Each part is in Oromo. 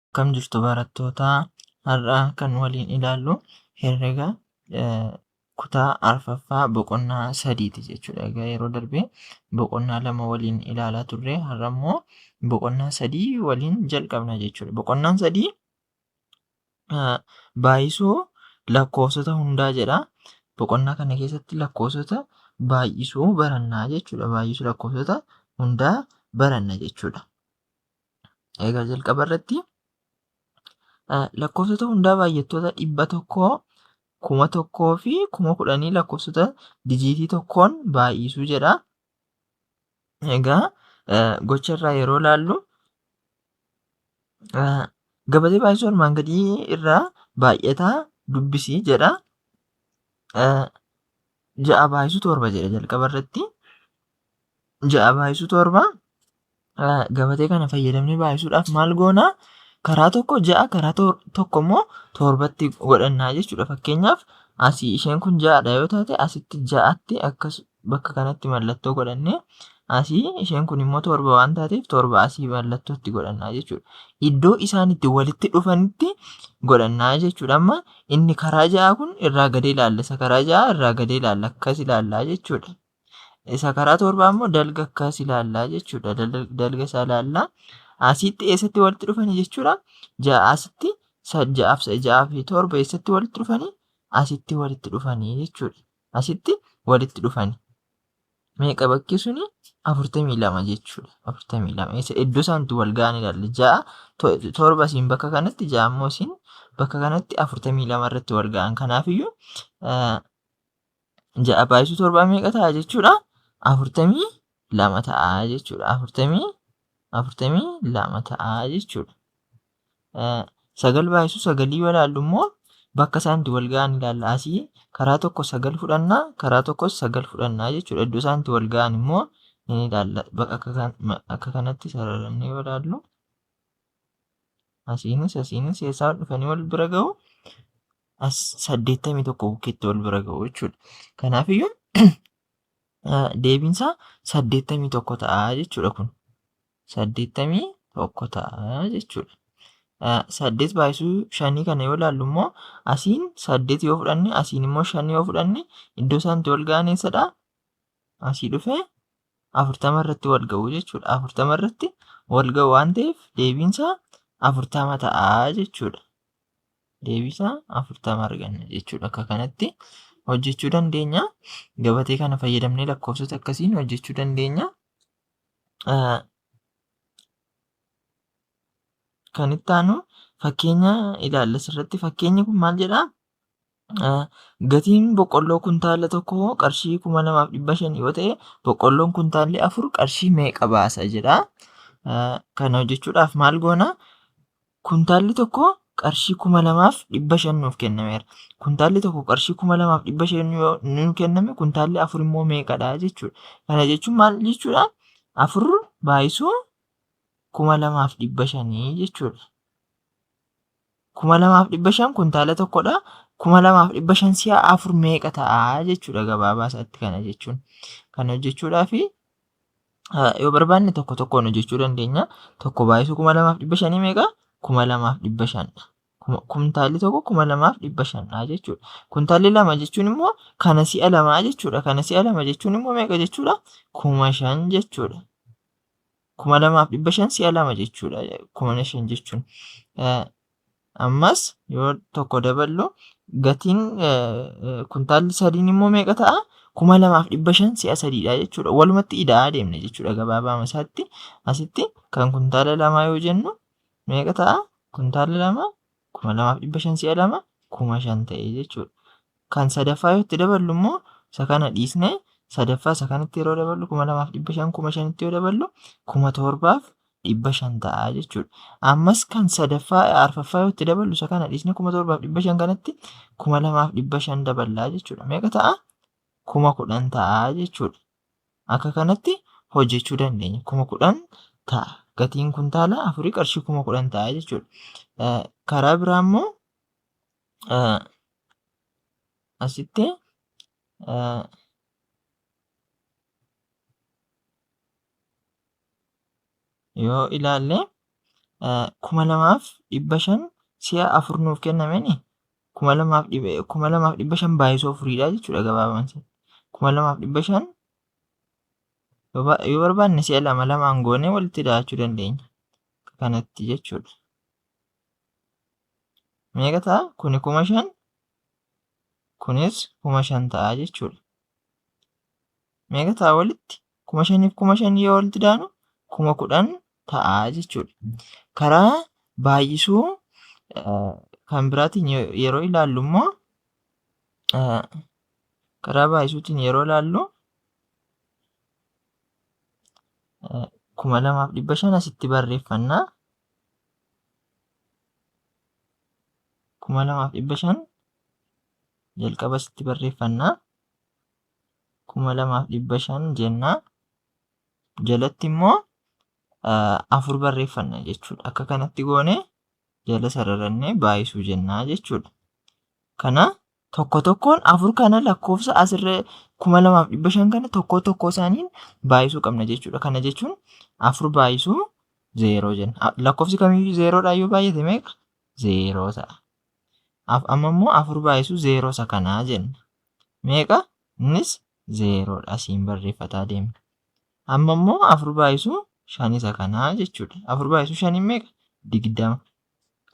Akkam jirtu barattoota? Har'a kan waliin ilaallu herrega kutaa arfaffaa boqonnaa sadiiti jechuudha. Egaa yeroo darbe boqonnaa lama waliin ilaalaa turre, har'a immoo boqonnaa sadii waliin jalqabna jechuudha. Boqonnaan sadii baay'isuu lakkoofsota hundaa jedha. Boqonnaa kana keessatti lakkoofsota baay'isuu barannaa jechuudha. Baay'isuu lakkoofsota hundaa baranna jechuudha. Egaa jalqaba irratti lakkoofsota hundaa baay'attoota 100, 1000 fi 10,000 lakkoofsota dijiitii tokkoon baay'isuu jedha. Egaa gocha irraa yeroo ilaallu, gabatee baay'isuu armaan gadii irraa baay'ataa dubbisi jedha. 6 baay'isuu 7 jedha jalqaba irratti. 6 baay'isuu 7 gabatee kana fayyadamnee baay'isuudhaaf maal goona? Karaa tokko 6, karaa tokko immoo 7tti godhannaa jechuudha. Fakkeenyaaf, asii isheen kun 6dha yoo taate, asitti 6tti akkas bakka kanatti mallattoo godhannee, asii isheen kun immoo 7 waan taateef 7 asii mallattoo itti godhannaa jechuudha. Iddoo isaan itti walitti dhufanitti godhannaa jechuudha. Amma inni karaa 6 kun irraa gadee ilaalla. Isa karaa 6 irraa gadee ilaalla. Akkas ilaallaa jechuudha. Isa karaa 7 immoo dalga akkas ilaallaa jechuudha. Dalga isaa ilaallaa. Asitti eessatti walitti dhufanii jechuudha? 6 asitti, 6 fi 7 eessatti walitti dhufanii? Asitti walitti dhufanii jechuudha. Asitti walitti dhufanii. Meeqa bakki suni? 42 jechuudha. 42. Eessa iddoo isaan itti wal ga'an ilaalla. 6, 7 asiin bakka kanatti, 6 immoo asiin bakka kanatti 42 irratti wal ga'an. Kanaafiyyuu 6 baay'isuu 7 meeqa ta'a jechuudha? 42 ta'a jechuudha. 42 ta'a jechuudha. 9 baay'isuu 9 yoo ilaallu immoo bakka isaan itti wal ga'an ilaalla. Asii karaa tokko 9 fudhannaa, karaa tokkos 9 fudhannaa jechuudha. Iddoo isaan itti wal ga'an immoo ni ilaalla. Akka kanatti sararannee yoo ilaallu, asiinis asiinis eessaa dhufanii wal bira ga'u? As 81 bukkeetti wal bira ga'u jechuudha. Kanaafiyyuu deebiinsaa 81 ta'a jechuudha kun. 81 ta'a jechuudha. 8 baay'isuu 5 kana yoo ilaallu immoo, asiin 8 yoo fudhanne, asiin immoo 5 yoo fudhanne, iddoo isaan itti wal ga'an eessadha? Asii dhufee 40 irratti wal ga'u jechuudha. 40 irratti wal ga'u waan ta'eef deebiinsaa 40 ta'a jechuudha. Deebiisaa 40 arganna jechuudha. Akka kanatti hojjechuu dandeenya. Gabatee kana fayyadamnee lakkoofsota akkasiin hojjechuu dandeenya. Kan itti aanu fakkeenya ilaalla asirratti. Fakkeenyi kun maal jedhaa? Gatiin boqqolloo kuntaala tokko qarshii 2500 yoo ta'e, boqqolloon kuntaalli 4 qarshii meeqa baasa jedha. Kana hojjechuudhaaf maal goona? Kuntaalli tokko qarshii 2500 nuuf kennameera. Kuntaalli tokko qarshii 2500 yoo nuuf kenname, kuntaalli 4 immoo meeqadha jechuudha. Kana jechuun maal jechuudha? 4 baay'isuu 2500 jechuudha. 2500 kuntaala tokkodha. 2500 si'a 4 meeqa ta'a jechuudha gabaabaa isaatti kana jechuun. Kana hojjechuudhaaf yoo barbaanne tokko tokkoon hojjechuu dandeenya. Tokko baay'isuu 2500 meeqa? 2500 dha. Kuntaalli tokko 2500 dha jechuudha. Kuntaalli lama jechuun immoo kana si'a lamaa jechuudha. Kana si'a lama jechuun immoo meeqa jechuudha? 5000 jechuudha. 2500 si'a lama jechuudha. 5000 jechuun. Ammas yoo tokko daballu, gatiin kuntaalli sadiin immoo meeqa ta'a? 2500 si'a sadiidha jechuudha. Walumatti ida'aa deemna jechuudha gabaabaa isaatti. Asitti kan kuntaala lamaa yoo jennu meeqa ta'a? Kuntaala lama 2500 si'a lama 5000 ta'e jechuudha. Kan sadaffaa yoo itti daballu immoo, isa kana dhiisnee sadaffaa isa kanatti yeroo daballu, 2500 5000tti yoo daballu 7500 ta'a jechuudha. Ammas kan sadaffaa arfaffaa yoo itti daballu, isa kana dhiisnee 7500 kanatti 2500 daballaa jechuudha. Meeqa ta'a? 10,000 ta'a jechuudha. Akka kanatti hojjechuu dandeenya. 10,000 ta'a. Gatiin kuntaala afurii qarshii 10,000 ta'a jechuudha. Karaa biraa immoo asitti yoo ilaalle, 2,500 si'a 4 nuuf kennameni 2,500 baay'isuu afuriidha jechuudha gabaabaan isaa. 2,500 yoo barbaanne si'a lama lamaan goonee walitti ida'achuu dandeenya. Kanatti jechuudha. Meeqa ta'a? Kuni 5,000, kunis 5,000 ta'a jechuudha. Meeqa ta'a walitti? 5,000 fi 5,000 yoo walitti daanu 10,000 ta'a jechuudha. Karaa baay'isuu kan biraatiin yeroo ilaallu immoo karaa baay'isuutiin yeroo ilaallu 2,500 asitti barreeffannaa. 2,500 jalqaba asitti barreeffannaa. 2,500 jennaa. Jalatti immoo 4 barreeffanna jechuudha. Akka kanatti goone jala sararannee baay'isuu jennaa jechuudha. Kana tokko tokkoon 4 kana lakkoofsa asirra 2,500 kana tokko tokko isaaniin baay'isuu qabna jechuudha. Kana jechuun 4 baay'isuu 0 jenna. Lakkoofsi kamiyyuu 0dhaan yoo baay'ate meeqa? 0 ta'a. Amma immoo 4 baay'isuu 0 isa kanaa jenna. Meeqa? Innis 0dha. Asiin barreeffataa deemna. Amma immoo 4 baay'isuu 5 isa kanaa jechuudha. 4 baay'isuu 5 meeqa? 20.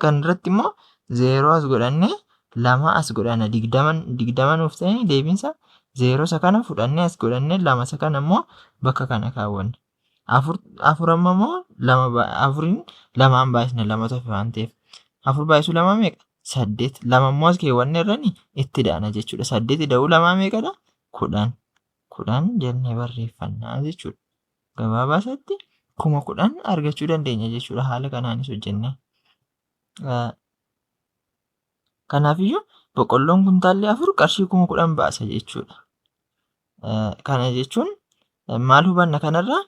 Kan irratti immoo 0 as godhannee 2 as godhanna. 20 nuuf ta'e deebiinsa 0 isa kana fudhannee as godhannee 2 isa kana immoo bakka kana kaawwanna. 4 amma immoo 2 afuriin 2 baay'isna 2 hafe waan ta'eef. 4 baay'isuu 2 meeqa? 8. 2 immoo as keewwanne irrani itti daana jechuudha. 8 ida'uu 2 meeqadha? 10. 10 jennee barreeffannaa jechuudha. Gabaabaa isaatti 10,000 argachuu dandeenya jechuudha haala kanaanis hojjennee. Kanaafiyyuu boqqolloon kuntaalli 4 qarshii 10,000 baasa jechuudha. Kana jechuun maal hubanna kanarraa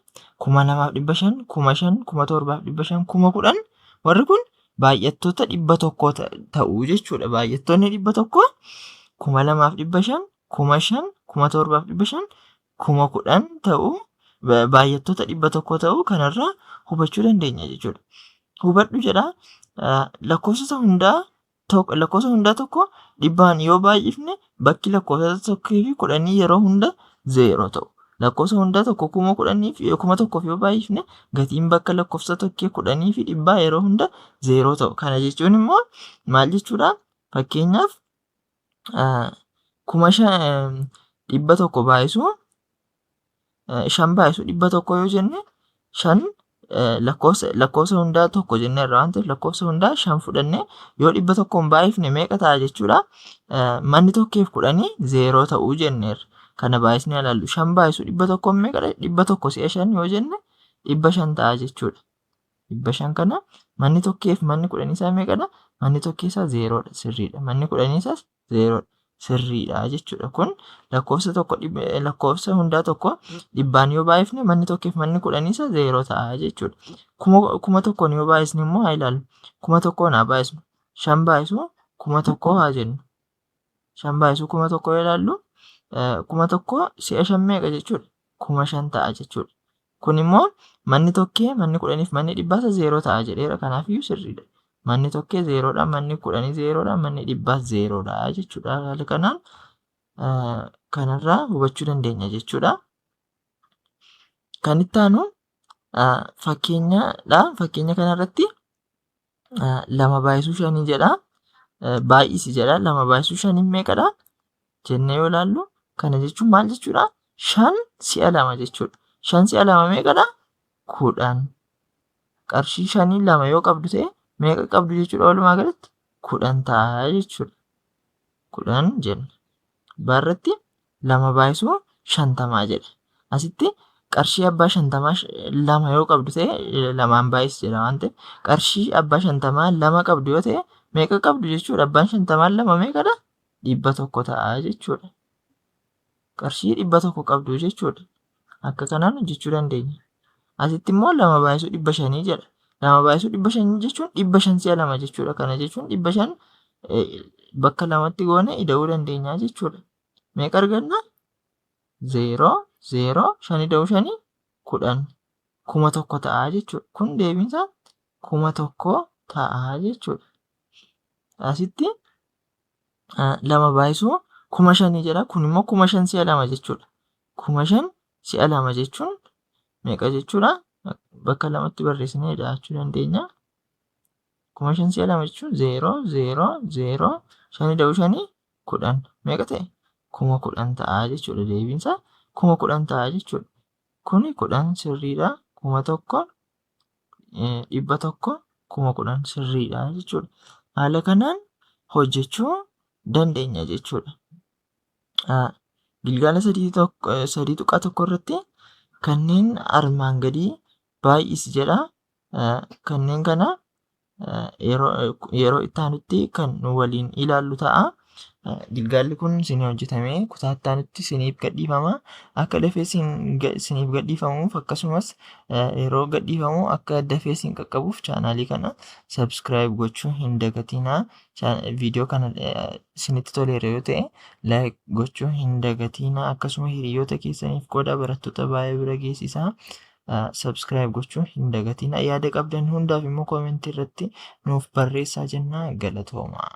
2,500, 5,000, 7,500, 10,000 warri kun baay'attoota 100 ta'uu jechuudha. Baay'attoonni 100 2,500, 5,000, 7,500, 10,000 ta'uu baay'attoota 100 ta'uu kanarraa hubachuu dandeenya jechuudha. Hubadhu jedha lakkoofsota hundaa lakkoofsa hundaa tokko dhibbaan yoo baay'ifne bakki lakkoofsota tokkoo fi kudhanii yeroo hunda 0 ta'u. Lakkoofsa hundaa tokko 10,000 fi 1,000 yoo baay'ifne gatiin bakka lakkoofsa tokkee kudhanii fi dhibbaa yeroo hunda 0 ta'u. Kana jechuun immoo maal jechuudha? Fakkeenyaaf 5,100 baay'isuu 5 baay'isuu 100 yoo jenne 5 lakkoofsa hundaa tokko jenne irraa waan ta'eef lakkoofsa hundaa 5 fudhannee yoo 100 baay'ifne meeqa ta'a jechuudha. Manni tokkeef kudhanii 0 ta'uu jenneerra. Kana baay'isnee ilaallu 5 baay'isuu 100 meeqadha? 100 si'a 5 yoo jenne 500 ta'a jechuudha. 500 kana manni tokkeef manni kudhanii isaa meeqadha? Manni tokkee isaa 0dha sirriidha. Manni kudhanii isaas 0dha sirriidha jechuudha. Kun lakkoofsa tokko lakkoofsa hundaa tokko dhibbaan yoo baay'ifne manni tokkeef manni kudhanii isaa 0 ta'a jechuudha. 1,000 yoo baay'isne immoo haa ilaallu. 1,000 haa baay'isnu. 5 baay'isuu 1,000 haa jennu. 5 baay'isuu 1,000 yoo ilaallu 1,000 si'a 5 meeqa jechuudha? 5,000 ta'a jechuudha. Kun immoo manni tokkee manni kudhaniif manni dhibbaas 0 ta'a jedheera. Kanaafiyyuu sirriidha. Manni tokkee 0dha, manni kudhanii 0dha, manni dhibbaas 0dha jechuudha. Haala kanaan kanarraa hubachuu dandeenya jechuudha. Kan itti aanu fakkeenyadha. Fakkeenya kanarratti 2 baay'isuu 5 jedha. Baay'isi jedha. 2 baay'isuu 5 meeqadha? Jennee yoo ilaallu kana jechuun maal jechuudha? 5 si'a 2 jechuudha. 5 si'a 2 meeqadha? 10. Qarshii 5 2 yoo qabdu ta'e meeqa qabdu jechuudha walumaa galatti? 10 ta'a jechuudha. 10 jenna. Baarratti 2 baay'isuu 50 jedha. Asitti qarshii abbaa 50 2 yoo qabdu ta'e 2 baay'isi jedha waan ta'eef qarshii abbaa 50 2 qabdu yoo ta'e meeqa qabdu jechuudha? Abbaan 50 2 meeqadha? 100 ta'a jechuudha. Qarshii 100 qabdu jechuudha. Akka kanaan hojjechuu dandeenya. Asitti immoo 2 baay'isuu 500 jedha. 2 baay'isuu 500 jechuun 500 si'a 2 jechuudha. Kana jechuun 500 bakka lamatti goone ida'uu dandeenya jechuudha. Meeqa arganna? 0 0 5 ida'uu 5 10 1,000 ta'a jechuudha. Kun deebiinsaa 1000 ta'a jechuudha. Asitti 2 baay'isuu 5000 jedha. Kun immoo 5000 si'a 2 jechuudha. 5000 si'a 2 jechuun meeqa jechuudha? Bakka lamatti barreessinee ida'achuu dandeenya. 5000 si'a 2 jechuun 0 0 0 5 ida'uu 5 10 meeqa ta'e? 10,000 ta'a jechuudha. Deebiinsaa 10,000 ta'a jechuudha. Kuni 10 sirriidha. 1000 100 10,000 sirriidha jechuudha. Haala kanaan hojjechuu dandeenya jechuudha. Gilgaala 3.1 irratti kanneen armaan gadii baay'isi jedha. Kanneen kana yeroo itti aanutti kan nu waliin ilaallu ta'a. Gilgaalli kun isinii hojjetamee kutaa itti aanutti isiniif gadhiifama. Akka dafee isiniif gadhiifamuuf akkasumas yeroo gadhiifamu akka dafee isin qaqqabuuf chaanaalii kana subscribe gochuu hin dagatinaa. Viidiyoo kana isinitti toleera yoo ta'e like gochuu hin dagatinaa. Akkasuma hiriyoota keessaniif qoodaa barattoota baay'ee bira geessisaa. Subscribe gochuu hin dagatinaa. Yaada qabdan hundaaf immoo koomentii irratti nuuf barreessaa jenna. Galatoomaa.